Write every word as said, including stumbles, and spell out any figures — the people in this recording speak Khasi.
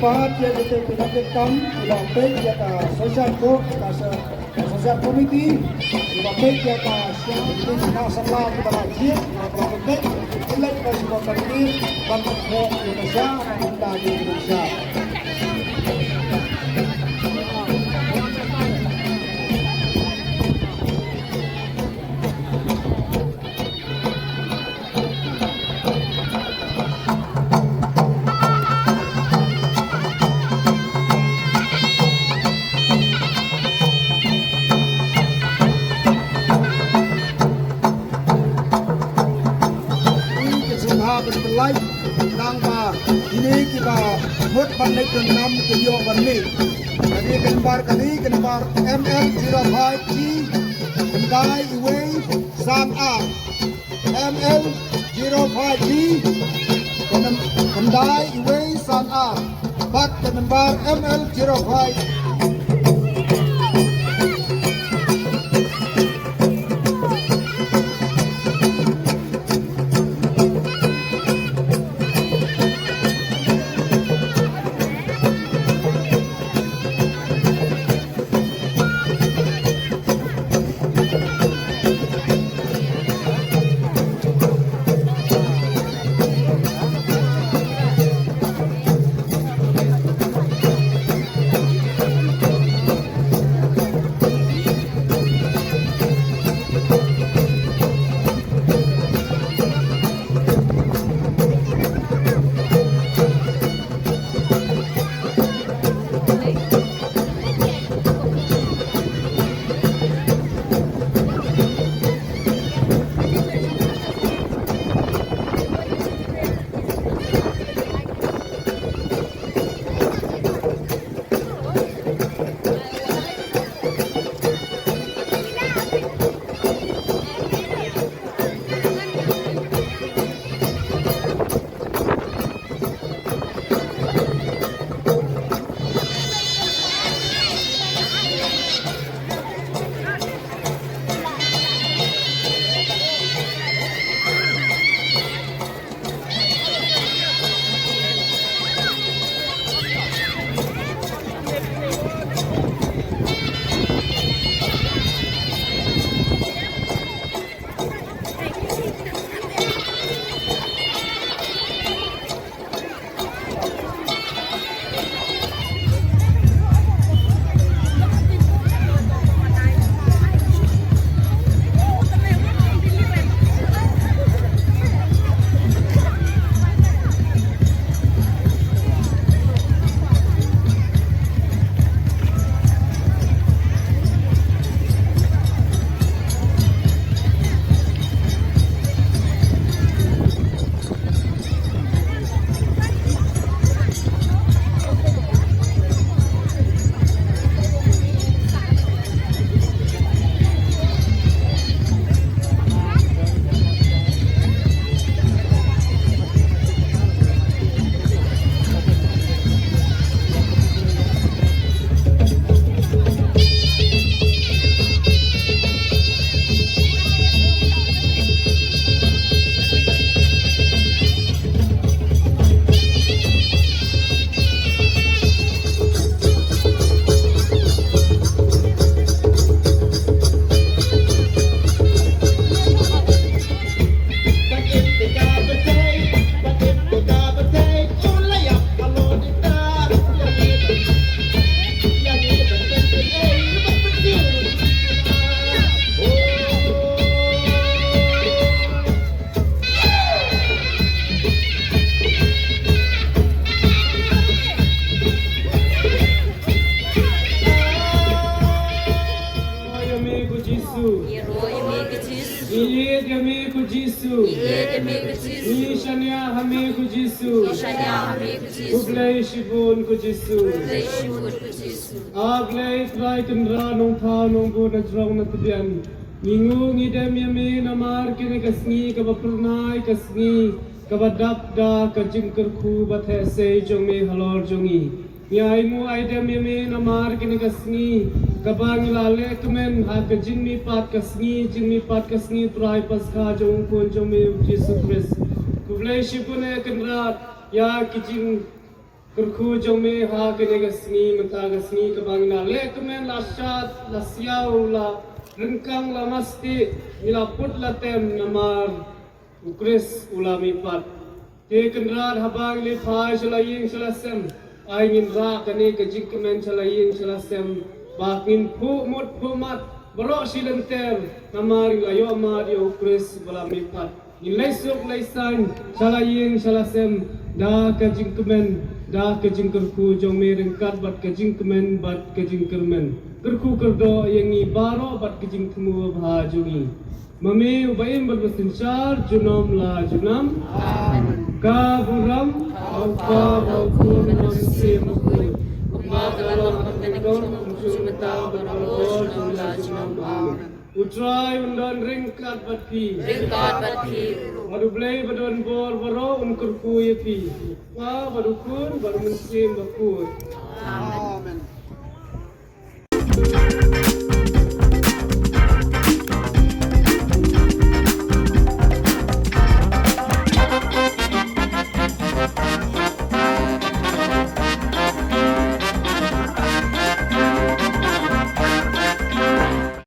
Pat ïa kito ki nongkitkam kiba peit ïa ka social group, ka so-, ka social committee kiba peit ïa ka sha ki na samla kiba la jied, kiba peit, ki leit ka sha ka committee ban peit ïa ka sha, ban peit ïa ka sha. Ki sngewbha ban pynlait tang ba kine kiba mut ban leit donkam ki ïoh ban leit. Kane ka number, kane ka number M L zero five G, khyndai wei san ar. M L zero five G, khyndai wei san ar. Bad ka number M L zero five. Ïa me ko Jisu. Ngi ïeit ïa me ko Jisu. Ngi shaniah ha me ko Jisu. Khublei shibun ko Jisu. A Blei Trai Kynrad Nongthaw Nongbud na jrong na tbian. Ngi nguh ngi dem ïa me namar kane ka sngi kaba phyrnai, ka sngi kaba dap da ka jingkyrkhu ba theh sei jong me halor jong ngi. Ngi ai nguh ai dem ïa me namar kane ka sngi kaba ngi la lehkmen ha ka jingmihpat ka sngi, jingmihpat ka sngi Trai Paskha jong u Khun jong me u Jisu Khrist. Khublei shibun eh Kynrad ïa ki jing Kyrkhu jong me ha kane ka sngi, mynta ka sngi kaba ngi la leh kmen, la shad, la siaw, la ryngkang, la masti, ngi la put la tem namar u Khrist u la mihpat. Te Kynrad, haba ngi leit phai sha la ïing sha la sem, ai ngin rah kane ka jingkmen sha la ïing sha la sem, ba ngin phuh mut phuh mat baroh shi lynter, namar ngi la ïoh mad ïa u Khrist ba la mihpat. Ngin leit suk leit saiñ sha la ïing sha la sem da ka jingkmen, da ka jingkyrkhu jong me ryngkat bad ka jingkmen bad ka jingkyrmen. Kyrkhu kyrdoh ïa ngi baroh bad ka jingthmu babha jong ngi. Ma me uba im bad ba synshar junom la junom. Ka burom ha u Kpa, ha u Khun, ha u Mynsiem Bakhuid. Kumba ka la long ha ka mynsiem, kumjuh mynta bad baroh junom la junom. Amen. U Trai un don ryngkat bad phi. Ryngkat bad phi. Bad U Blei ba don bor baroh un kyrkhu ïa phi. U Kpa bad U Khun bad U Mynsiem Bakhuid. Amen.